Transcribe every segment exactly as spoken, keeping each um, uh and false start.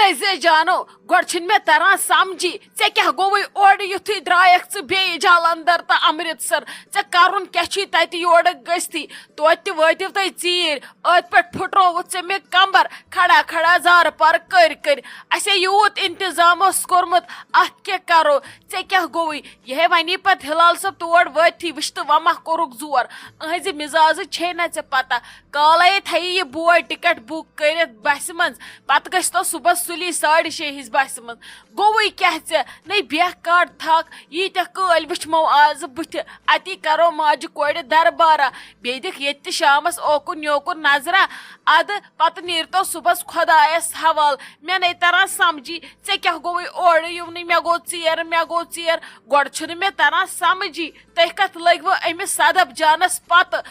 عزیز جانو، گۄڈٕ چھُنہٕ مےٚ تران سمجھی، ژےٚ کیٛاہ گوٚوُے اورٕ یُتھُے درٛایکھ ژٕ بیٚیہِ جلندر تہٕ امرتسر؟ ژےٚ کرُن کیٛاہ چھُے تتہِ یورٕ گٔژھتھی؟ توتہِ تہِ وٲتِو تُہۍ ژیٖرۍ، أتھۍ پٮ۪ٹھ پھُٹرووُتھ ژےٚ مےٚ کمبر، کھڑا کھڑا زارٕ پارٕ کٔرۍ کٔرۍ۔ اسے یوٗت انتظام اوس کوٚرمُت، اتھ کیٛاہ کرو؟ ژےٚ کیٛاہ گوٚوُے؟ یِہے ونی پتہٕ ہلال صٲب تور وٲتتھی وٕچھتہٕ وۄنۍ ما کوٚرُکھ زور؟ أہنٛزِ مزازٕچ چھے نہ ژےٚ پتہ، کالے تھایہِ یہِ بوے ٹکٹ بُک کٔرِتھ بسہِ منٛز، پتہٕ گژھِ تو صبحس سُلی ساڑِ شےٚ ہِنٛز بسہِ منٛز۔ گوٚوُے کیٛاہ ژےٚ؟ نے بیٚہہ کڑ تھکھ، ییٖتیٛاہ کٲلۍ وٕچھمو آزٕ بٕتھِ، اتی کرو ماجہِ کورِ دربارہ، بیٚیہِ دِکھ ییٚتہِ تہِ شامس اوکُن یوکُن نظرہ، ادٕ پتہٕ نیٖرتو صبحس خۄدایس حوال۔ مےٚ نے تران سمجھی، ژےٚ کیٛاہ گوٚوُے اورٕ یِونٕے؟ مےٚ گوٚو ژیر، مےٚ گوٚو ژیر۔ گۄڈٕ چھُنہٕ مےٚ تران سمجھی، تُہۍ کتھ لٔگوٕ أمِس صدف جانس پتہٕ؟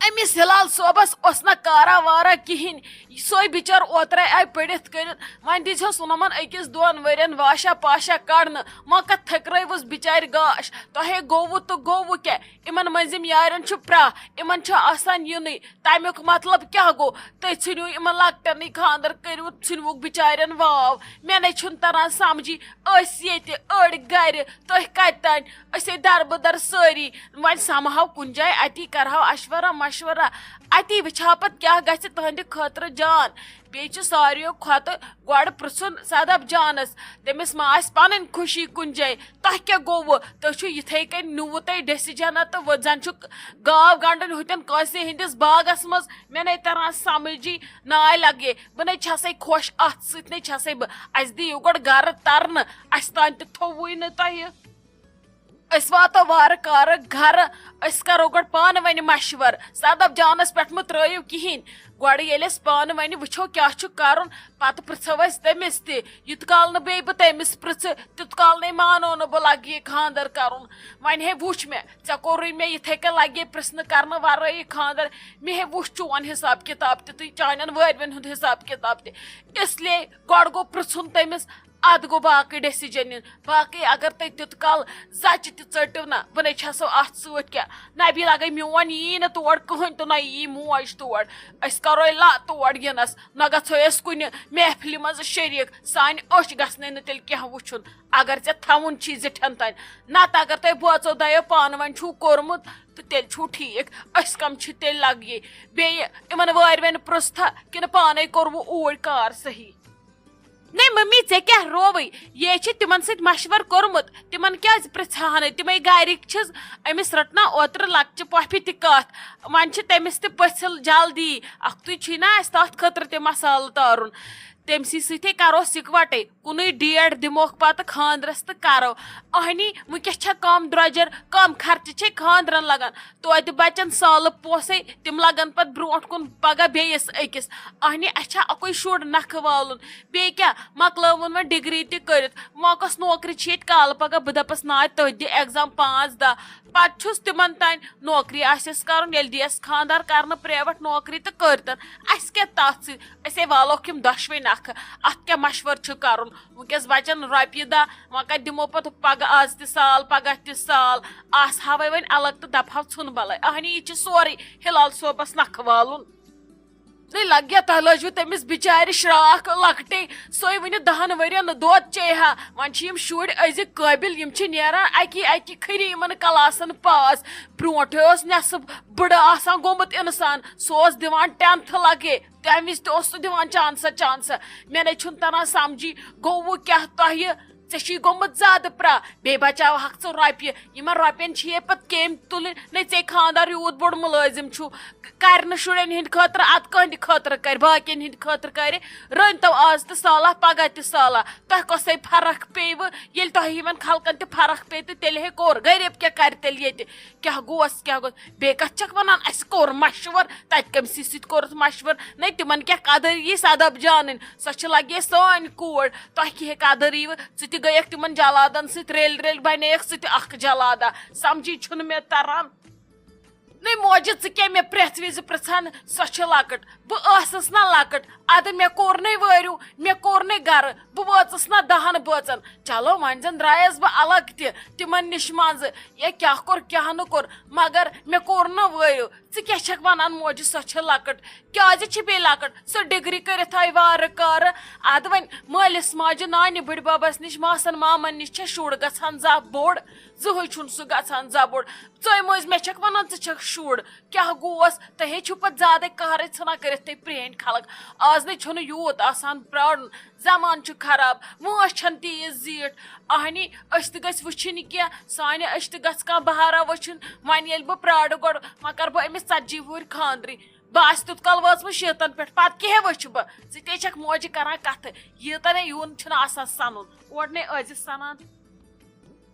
أمِس ہلال صٲبس اوس نہ کارا وارا کِہینۍ، سُے بِچار اوترے آیہِ پٔڑِتھ کٔرِتھ، وۄنۍ دِژہوس نہٕ یِمن أکِس دۄن ؤرین واشا پاشا کڑنہٕ، وۄنۍ کتھ تھٔکرٲوٕس بِچارِ گاش۔ تۄہے گوٚوٕ تہٕ گوٚوٕ کیٛاہ؟ یِمن مٔنٛزِم یارٮ۪ن چھُ پرٛاہ، یِمن چھُ آسان یِنُے، تمیُک مطلب کیٛاہ گوٚو؟ تُہۍ ژھٕنِو یِمن لۄکٹٮ۪نٕے خانٛدر کٔرِتھ، ژھٕنوُکھ بِچارٮ۪ن واو۔ مےٚ نے چھُنہٕ تران سمجھی، أسۍ ییٚتہِ أڑۍ گرِ، تُہۍ کتہِ تانۍ؟ أسۍ ہے دربٕدر سٲری۔ وۄنۍ سمہو کُنہِ جایہِ، اتی کرہو اشورا مشورہ، اتی وٕچھہو پتہٕ کیٛاہ گژھِ تُہنٛدِ خٲطرٕ جان۔ بیٚیہِ چھُ ساروِیو کھۄتہٕ گۄڈٕ پرٛژھُن صدف جانس، تٔمِس ما آسہِ پنٕنۍ خوشی کُنہِ جایہِ؟ تۄہہِ کیٛاہ گوٚوٕ؟ تُہۍ چھِو یِتھے کٔنۍ نیوٗوٕ تۄہہِ ڈیسیجنہ تہٕ وۄنۍ زن چھُ گاو گنڈن ہُتٮ۪ن کٲنٛسہِ ہٕنٛدِس باغس منٛز۔ مےٚ نے تران سمجھی، ناے لگے، بہٕ نے چھسے خۄش اتھ سۭتۍ، نے چھسے بہٕ۔ اسہِ دِیِو گۄڈٕ گرٕ ترنہٕ، اسہِ تام تہِ تھوٚوُے نہٕ تۄہہِ۔ أسۍ واتو وارٕ کارٕ گرٕ، أسۍ کرو گۄڈٕ پانہٕ ؤنۍ مشورٕ۔ صدف جانس پٮ۪ٹھ مہٕ ترٲیِو کِہینۍ۔ گۄڈٕ ییٚلہِ أسۍ پانہٕ ؤنۍ وٕچھو کیٛاہ چھُ کرُن، پتہٕ پرژھو أسۍ تٔمِس تہِ۔ یُتھ کال نہٕ بیٚیہِ بہٕ تٔمِس پرژھٕ، تیُتھ کال نے مانو نہٕ بہٕ لگہِ یہِ خانٛدر کرُن۔ وۄنۍ ہے وُچھ مےٚ، ژےٚ کوٚرُے مےٚ یِتھے کٔنۍ لگے پرژھنہٕ کرنہٕ ورٲیی خانٛدر۔ مےٚ ہے وُچھ چون حساب کتاب تہِ تہٕ چانٮ۪ن وٲرۍوٮ۪ن ہُنٛد حساب کتاب تہِ۔ اس لیے گۄڈٕ گوٚو پرژھُن تٔمِس، ادٕ گوٚو باقٕے ڈیسیجن نِن۔ باقٕے اگر تُہۍ تیُتھ کال زچہِ تہِ ژٔٹِو نہ، بہٕ نے چھسو اتھ سۭتۍ کینٛہہ۔ نبیلہ گٔے میون یی نہٕ تور کٕہٕنۍ تہٕ نہ یی موج تور۔ أسۍ کرو لا تور یِنس، نہ گژھو أسۍ کُنہِ محفلہِ منٛز شریٖک۔ سانہِ أچھ گژھنَے نہٕ تیٚلہِ کینٛہہ وٕچھُن، اگر ژےٚ تھاوُن چھی زِٹھٮ۪ن تانۍ۔ نتہٕ اگر تۄہہِ بٲژو دۄیو پانہٕ ؤنۍ چھُو کوٚرمُت تہٕ تیٚلہِ چھُو ٹھیٖک۔ أسۍ کم چھِ تیٚلہِ لگیے؟ بیٚیہِ یِمن وٲرۍوٮ۪ن پرٛژھتھا کِنہٕ پانے کوٚروٕ اوٗرۍ کار صحیح؟ نے ممی، ژےٚ کیٛاہ رووٕے؟ یے چھِ تِمن سۭتۍ مشور کوٚرمُت، تِمن کیٛازِ پرٛژھہانٕے؟ تِمے گرِکۍ چھِس۔ أمِس رٔٹ نا اوترٕ لۄکچہِ پۄپھِ تہِ کتھ، وۄنۍ چھِ تٔمِس تہِ پٔژھِل جلدی۔ اکھتُے چھُے نا اسہِ تتھ خٲطرٕ تہِ مسالہٕ تارُن۔ تٔمۍ سٕے سۭتۍ ہے کروس یِکوٹے، کُنُے ڈیٹ دِموکھ پتہٕ خانٛدرس تہٕ کرو۔ اہنی، وٕنکیٚس چھےٚ کم درۄجر، کم خرچہٕ چھے خانٛدرن لگان۔ توتہِ بچن سالہٕ پونٛسے، تِم لگن پتہٕ برونٛٹھ کُن پگاہ بیٚیِس أکِس۔ اہنی، اسہِ چھا اکُے شُر نکھٕ والُن؟ بیٚیہِ کیٛاہ، مۄکلٲوٕن وۄنۍ ڈگری تہِ کٔرِتھ، وۄنۍ کۄس نوکری چھِ ییٚتہِ کالہٕ پگاہ بہٕ دپس ناے تٔتھۍ دِ ایگزام پانٛژھ دہ، پتہٕ چھُس تِمن تانۍ نوکری آسٮ۪س کرُن، ییٚلہِ دِیس خانٛدار کرنہٕ پریویٹ نوکری تہٕ کٔرتن۔ اسہِ کیٛاہ تتھ سۭتۍ؟ أسے والوکھ یِم دۄشوے نکھٕ، اتھ کیٛاہ مشورٕ چھُ کرُن؟ وٕنکیٚس بچن رۄپیہِ دہ، وۄنۍ کتہِ دِمو پتہٕ پگاہ، از تہِ سال، پگاہ تہِ سال؟ آسہٕ ہاوے وۄنۍ الگ تہٕ دپہٕ ہاو ژھُن بلے۔ اہنی، یہِ چھِ سورُے ہلال صٲبس نکھٕ والُن۔ تُہۍ لگیا، تۄہہِ لٲجوٕ تٔمِس بِچارِ شراکھ لۄکٹے، سۄے وٕنہِ دہن ؤرین نہٕ دۄد چیٚیہِ ہا۔ وۄنۍ چھِ یِم شُرۍ أزِکۍ قٲبِل، یِم چھِ نیران اکی اکی کھٔری یِمن کلاسن پاس۔ برونٹھے اوس نٮ۪صٕب بٕڑٕ آسان گوٚمُت انسان، سُہ اوس دِوان ٹینتھ لگے، تمہِ وِزِ تہِ اوس سُہ دِوان چانسا چانسا۔ مےٚ نے چھُنہٕ تران سمجھی، گوٚو وۄنۍ کیٛاہ تۄہہِ؟ ژےٚ چھُے گوٚمُت زیادٕ پرٛاہ، بیٚیہِ بچاوہکھ ژٕ رۄپیہِ۔ یِمن رۄپین چھِ یے پتہٕ کیمۍ تُلٕنۍ؟ نے ژےٚ خانٛدار یوٗت بوٚڑ مُلٲزِم چھُ، کرِ نہٕ شُرٮ۪ن ہٕنٛدِ خٲطرٕ، ادٕ کٕہٕنٛدِ خٲطرٕ کرِ؟ باقین ہٕنٛدِ خٲطرٕ کرِ؟ رٔنۍ تو آز تہِ سالہ، پگاہ تہِ سالہ۔ تۄہہِ کۄسے فرق پیٚیہِ؟ ییٚلہِ تۄہہِ یِمن خلقن تہِ فرق پیٚیہِ تہٕ تیٚلہِ ہے کوٚر، غریب کیٛاہ کرِ تیٚلہِ ییٚتہِ؟ کیٛاہ گوس، کیٛاہ گوس؟ بیٚیہِ کتھ چھکھ ونان، اسہِ کوٚر مشور، تتہِ کٔمۍ سٕے سۭتۍ کوٚرُتھ مشور؟ نے، تِمن کیٛاہ قدر یی صدف جانٕنۍ؟ سۄ چھِ لگے سٲنۍ کوٗر، تۄہہِ کیٛاہ قدر یی؟ ژٕ تہِ گٔیکھ تِمن جلادن سۭتۍ رٔلۍ رٔلۍ، بنییکھ ژٕ تہِ اکھ جلادا۔ سمجھی چھُنہٕ مےٚ تران۔ نَے موجہِ، ژٕ کیٛاہ مےٚ پرٛٮ۪تھ وِزِ پرٛژھان، سۄ چھِ لۄکٕٹ؟ بہٕ ٲسٕس نا لۄکٕٹ؟ اَدٕ مےٚ کوٚر نَے وٲرِو، مےٚ کوٚر نَے گَرٕ، بہٕ وٲژٕس نا دَہَن بٲژَن؟ چلو، وۄنۍ زَن درٛایَس بہٕ الگ تہِ تِمَن نِش منٛزٕ۔ یا کیٛاہ کوٚر، کیٛاہ نہٕ کوٚر، مگر مےٚ کوٚر نہٕ وٲرِو۔ ژٕ کیٛاہ چھَکھ وَنان موجہِ، سۄ چھِ لۄکٕٹ؟ کیٛازِ چھِ بیٚیہِ لۄکٕٹ؟ سۄ ڈگری کٔرِتھ آیہِ وارٕ کارٕ۔ اَدٕ وۄنۍ مٲلِس ماجہِ، نانہِ بٕڈبَبَس نِش، ماسَن مامَن نِش چھےٚ شُر گژھان زا بوٚڑ، زٕہٕے چھُنہٕ سُہ گژھان زا بوٚڑ۔ ژٕے مٔنٛزۍ مےٚ چھَکھ وَنان، ژٕ چھَکھ شُر۔ کیٛاہ گوس؟ تۄہے چھِو پَتہٕ زیادَے قہرٕے ژھٕنان کٔرِتھ، تُہۍ پرٛٲنۍ خلق۔ آز نَے چھُنہٕ یوٗت آسان پرٛارُن، زمانہٕ چھُ خراب، وٲنٛس چھَنہٕ تیٖژ زیٖٹھ۔ اہنی، أسۍ تہِ گٔژھۍ وٕچھِنۍ کینٛہہ، سانہِ أسۍ تہِ گژھِ کانٛہہ بہارا وٕچھُن۔ وۄنۍ ییٚلہِ بہٕ پرٛارٕ گۄڈٕ، وۄنۍ کَرٕ بہٕ أمِس ژَتجی وُہٕرۍ خانٛدرٕے۔ بہٕ آسہٕ تیُتھ کال وٲژمٕژ شیٖتَن پٮ۪ٹھ، پَتہٕ کیٛاہ وٕچھِ بہٕ؟ ژٕ تے چھَکھ موجہِ کَران کَتھٕ، ییٖژاہ نے یُن چھُنہٕ آسان سَنُن، اورٕ نے ٲسۍ زِ سَنان۔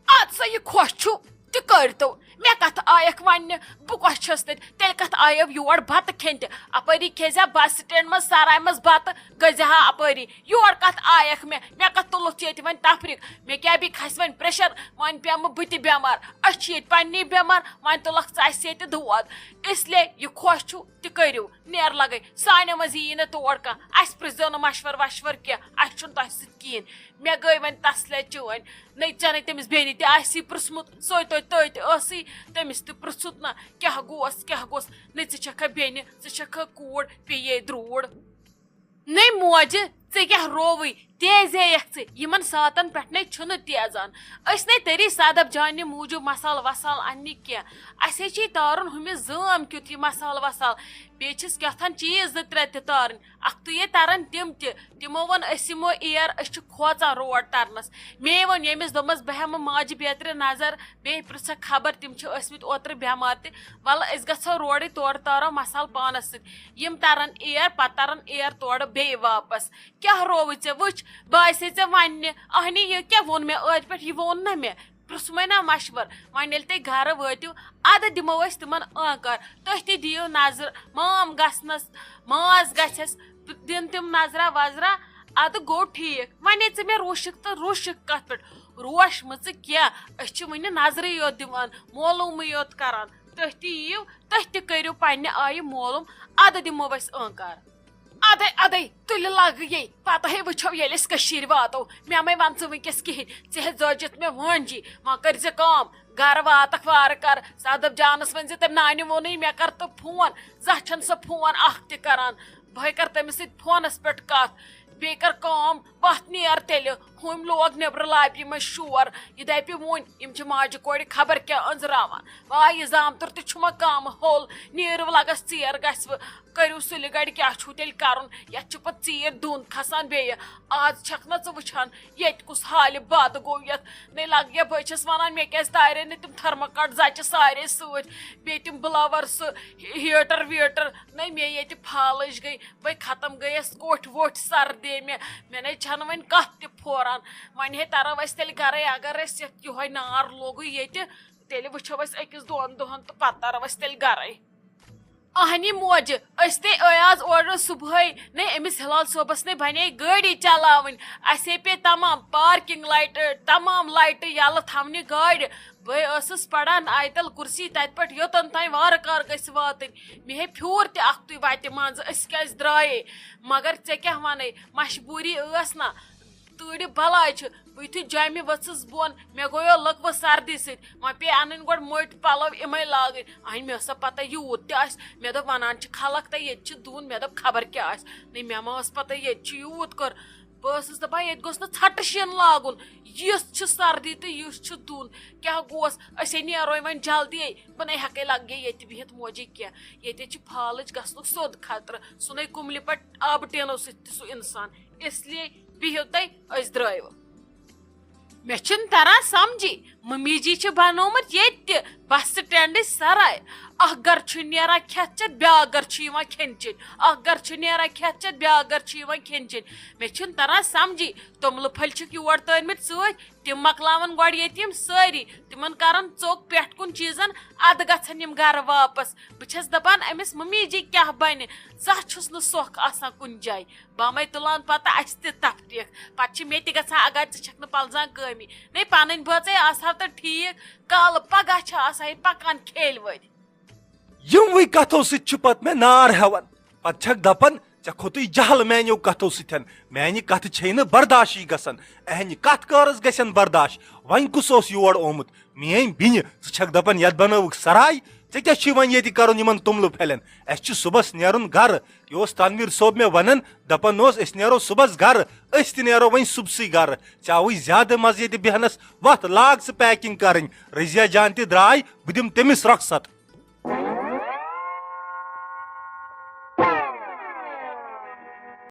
اَدٕ سا یہِ خۄش چھُ تہِ کٔرۍتو، مےٚ کَتھ آیَکھ وَننہِ؟ بہٕ کۄس چھَس تَتہِ؟ تیٚلہِ کَتھ آیَو یور بَتہٕ کھیٚنہِ تہِ؟ اَپٲری کھیٚزِ ہا بَس سٹینٛڈ منٛز سرایہِ منٛز بَتہٕ، گٔژھۍ زِ ہا اَپٲری۔ یور کَتھ آیَکھ مےٚ؟ مےٚ کَتھ تُلُتھ ییٚتہِ وۄنۍ تفریٖق؟ مےٚ کیٛاہ بیٚیہِ کھَسہِ وۄنۍ پرٛیشَر؟ وۄنۍ پیٚمہٕ بہٕ تہِ بٮ۪مار۔ أسۍ چھِ ییٚتہِ پنٛنی بٮ۪مار، وۄنۍ تُلَکھ ژٕ اَسہِ ییٚتہِ دود۔ اِسلیے یہِ خۄش چھُو تہِ کٔرِو، نیر لَگَے۔ سانیو منٛز یِیہِ نہٕ تور کانٛہہ۔ اَسہِ پرٛژھزیو نہٕ مَشوَر وَشوَر کینٛہہ، اَسہِ چھُنہٕ تۄہہِ سۭتۍ کِہیٖنۍ۔ مےٚ گٔے وۄنۍ تَسلے چٲنۍ۔ نٔژ ژےٚ نَے تٔمِس بیٚنہِ تہِ آسی پرٛژھمُت، سۄے توتہِ تٔتۍ ٲسٕے، تٔمِس تہِ پرٛژھُت نہ، کیٛاہ گوس، کیٛاہ گوس؟ نٔے ژٕ چھَکھا بیٚنہِ، ژٕ چھَکھا کوٗر، پیٚیے درٛوٗڑ۔ نٔے موجہِ، ژےٚ کیٛاہ رووٕے؟ تیزے یَکھ ژٕ، یِمَن ساتَن پٮ۪ٹھ نَے چھُنہٕ تیزان۔ أسۍ نَے تٔری صدف جانہِ موٗجوٗب مسالہٕ وسالہٕ اَننہِ کینٛہہ۔ اَسے چھِ تارُن ہُمِس زٲم کیُتھ یہِ مسالہٕ وسالہٕ۔ بیٚیہِ چھِس کیٛاہ تھان چیٖز زٕ ترٛےٚ تہِ تارٕنۍ۔ اَکھتُے یے تَرَن تِم تہِ۔ تِمو ووٚن، أسۍ یِمو ایر، أسۍ چھِ کھوژان روڈ تَرنَس۔ مے ووٚن ییٚمِس، دوٚپمَس، بہٕ ہٮ۪مہٕ ماجہِ بیترِ نظر، بیٚیہِ پرٛژھَکھ خبر، تِم چھِ ٲسۍمٕتۍ اوترٕ بٮ۪مار تہِ۔ وَلہٕ، أسۍ گژھو روڈٕے، تورٕ تارو مسالہٕ پانَس سۭتۍ۔ یِم تَرَن ایر، پَتہٕ تَرَن ایر تورٕ بیٚیہِ واپَس۔ کیٛاہ رووُے ژےٚ؟ وٕچھ، بہٕ آسے ژےٚ وَننہِ۔ اہنہِ، یہِ کیٛاہ ووٚن مےٚ ٲدۍ پٮ۪ٹھ؟ یہِ ووٚن نہ مےٚ۔ پرٛژھمَے نا مَشوَر۔ وۄنۍ ییٚلہِ تُہۍ گَرٕ وٲتِو، اَدٕ دِمو أسۍ تِمَن آنکار۔ تُہۍ تہِ دِیِو نظرٕ، مام گژھنَس، ماس گژھٮ۪س، دِن تِم نظرا وظرا، اَدٕ گوٚو ٹھیٖک۔ وۄنۍ ییٚلہِ ژٕ مےٚ روشِکھ تہٕ روشِکھ کَتھ پٮ۪ٹھ؟ روش مہٕ ژٕ کینٛہہ، أسۍ چھِ وٕنہِ نظرٕے یوت دِوان، مولوٗمٕے یوت کَران۔ تُہۍ تہِ یِیِو، تُہۍ تہِ کٔرِو پنٛنہِ آیہِ مولوٗم، اَدٕ دِمو أسۍ آنکار۔ اَدَے، اَدَے، تُلہِ لَگہٕ یے، پَتہٕ ہے وٕچھو ییٚلہِ أسۍ کٔشیٖرِ واتو۔ مےٚ مَے وَن ژٕ وٕنۍکٮ۪س کِہیٖنۍ، ژےٚ ہے زٲجِتھ مےٚ وٲنجی۔ وۄنۍ کٔرۍ زِ کٲم، گَرٕ واتَکھ وارٕ کَر، صدف جانَس ؤنۍ زِ تٔمۍ نانہِ ووٚنُے مےٚ کَر تہٕ فون، زانٛہہ چھَنہٕ سۄ فون اَکھ تہِ کَران۔ بہٕ ہے کَرٕ تٔمِس سۭتۍ فونَس پٮ۪ٹھ کَتھ۔ بیٚیہِ کَر کٲم، وَتھ نیر تیٚلہِ۔ ہُمۍ لوگ نیٚبرٕ لابی منٛز شور۔ یہِ دَپہِ وُنۍ، یِم چھِ ماجہِ کورِ خبر کیٛاہ أنٛزراوان۔ واے، یہِ زامتُر تہِ چھُ مقام ہوٚل۔ نیٖرِو لَگَس ژیر گژھِ وٕ۔ کٔرِو سُلہِ گَڑِ، کیٛاہ چھُو تیٚلہِ کَرُن؟ یَتھ چھُ پَتہٕ ژیٖرۍ دُن کھَسان بیٚیہِ۔ آز چھَکھ نہ ژٕ وٕچھان، ییٚتہِ کُس حالہِ بَد گوٚو یَتھ۔ نَے لَگ یا بہٕ چھَس وَنان، مےٚ کیٛازِ تارے نہٕ تِم تھٔرموکاٹ زَچہِ سارے سۭتۍ؟ بیٚیہِ تِم بٕلاوَر سُہ ہیٖٹَر ویٖٹَر۔ نَے مےٚ ییٚتہِ پھالٕج گٔے۔ بہٕ ختم گٔیَس، کوٹھۍ ووٹھۍ سردے مےٚ۔ مےٚ نے چھَنہٕ وۄنۍ کَتھ تہِ پھوران۔ وۄنۍ ہے تَرو أسۍ تیٚلہِ گَرَے، اگر اَسہِ یَتھ یِہوٚے نار لوگُے ییٚتہِ، تیٚلہِ وٕچھو أسۍ أکِس دۄن دۄہَن تہٕ پَتہٕ تَرو أسۍ تیٚلہِ گَرَے۔ اہنی موجہِ، أسۍ تے ٲے آز اورٕ صُبحٲے۔ نے أمِس ہلال صٲبَس نے بَنے گٲڑی چلاوٕنۍ۔ اَسے پے تمام پارکنگ لایٹہٕ، تمام لایٹہٕ یَلہٕ تھاونہِ گاڑِ۔ بہٕ ٲسٕس پَران آیتَل کُرسی تَتہِ پٮ۪ٹھ یوٚتَن تام وارٕ کار گژھِ واتٕنۍ۔ مےٚ ہے پھیوٗر تہِ اَکھتُے وَتہِ منٛزٕ، أسۍ کیٛازِ درٛایے؟ مگر ژےٚ کیٛاہ وَنَے، مجبوٗری ٲس نہ۔ تۭرِ بَلاے چھِ۔ بہٕ یُتھُے جامہِ ؤژھٕس بۄن، مےٚ گوٚیو لٔکوٕ سردی سۭتۍ۔ وۄنۍ پیٚیہِ اَنٕنۍ گۄڈٕ مٔٹۍ پَلَو، یِمَے لاگٕنۍ۔ اَہَنۍ، مےٚ ٲس سا پَتہ یوٗت تہِ آسہِ۔ مےٚ دوٚپ، وَنان چھِ خلق تہٕ ییٚتہِ چھِ دُن۔ مےٚ دوٚپ، خبر کیٛاہ آسہِ۔ نَے، مےٚ ما ٲس پَتہ ییٚتہِ چھُ یوٗت کٔر۔ بہٕ ٲسٕس دَپان، ییٚتہِ گوٚژھ نہٕ ژھَٹہٕ شیٖن لاگُن۔ یِژھ چھِ سردی تہٕ یُس چھُ دُن۔ کیٛاہ گوس؟ أسے نیرو وۄنۍ جلدی۔ بہٕ نَے ہٮ۪کَے لَگہٕ ییٚتہِ بِہِتھ موجی کینٛہہ۔ ییٚتہِ چھِ پھالٕج گژھنُک سیوٚد خطرٕ۔ سُہ نَے کُملہِ پٮ۪ٹھ آبہٕ ٹیٖنو سۭتۍ تہِ سُہ اِنسان۔ اس لیے بِہِو تُہۍ، أسۍ درٛایو۔ مےٚ چھُنہٕ تران سمجھی، ممی جی چھِ بنومُت ییٚتہِ تہِ بس سٹینڈٕچ سراے۔ اکھ گرٕ چھُ نیران کھٮ۪تھ چٮ۪تھ، بیٛاکھ گرٕ چھُ یِوان کھٮ۪ن چٮ۪ن۔ اکھ گرٕ چھُ نیران کھٮ۪تھ چٮ۪تھ، بیٛاکھ گرٕ چھُ یِوان کھٮ۪ن چٮ۪ن۔ مےٚ چھُنہٕ تران سمجھی، توٚملہٕ پھٔلۍ چھِکھ یور تٲرمٕتۍ سۭتۍ، تِم مۄکلاون گۄڈٕ ییٚتہِ یِم سٲری، تِمن کرن ژوٚک پٮ۪ٹھ کُن چیٖزن، ادٕ گژھن یِم گرٕ واپس۔ بہٕ چھَس دپان، أمِس ممی جی کیٛاہ بنہِ، زانٛہہ چھُس نہٕ سۄکھ آسان کُنہِ جایہِ۔ بامے تُلان پتہٕ اَسہِ تہِ تفریٖق۔ پتہٕ چھِ مےٚ تہِ گژھان، اگر ژٕ چھَکھ نہٕ پلزان کٲمی۔ نے پنٕنۍ بٲژے آسہٕ ہاو تہٕ ٹھیٖک، کالہٕ پگاہ چھِ آسان یہِ پکان کھیلۍ ؤرۍ۔ یِموٕے کتھو سۭتۍ چھُ پتہٕ مےٚ نار ہٮ۪وان۔ پتہٕ چھکھ دپان، "ژےٚ کھوٚتُے جہل میانیو کتھو سۭتۍ، میانہِ کتھٕ چھے نہٕ برداشٕے گژھان، اہنہِ کتھ کٲرٕس گژھن برداش؟ وۄنۍ کُس اوس یور آمُت؟ میٲنۍ بیٚنہِ، ژٕ چھکھ دپان یتھ بنٲوٕکھ سراے، ژےٚ کیٛاہ چھُے وۄنۍ ییٚتہِ کرُن یِمن توٚملہٕ پھلٮ۪ن؟ اسہِ چھُ صُبحس نیرُن گرٕ۔" یہِ اوس تنویر صٲب مےٚ ونان، دپان اوس، "أسۍ نیرو صُبحس گرٕ، أسۍ تہِ نیرو وۄنۍ صُبحسٕے گرٕ۔ ژےٚ آوُے زیادٕ مزٕ ییٚتہِ بیہنس، وتھ لاگ ژٕ پیکنگ کرٕنۍ۔" رضیہ جان تہِ درٛاے، بہٕ دِمہٕ تٔمِس رۄخصت۔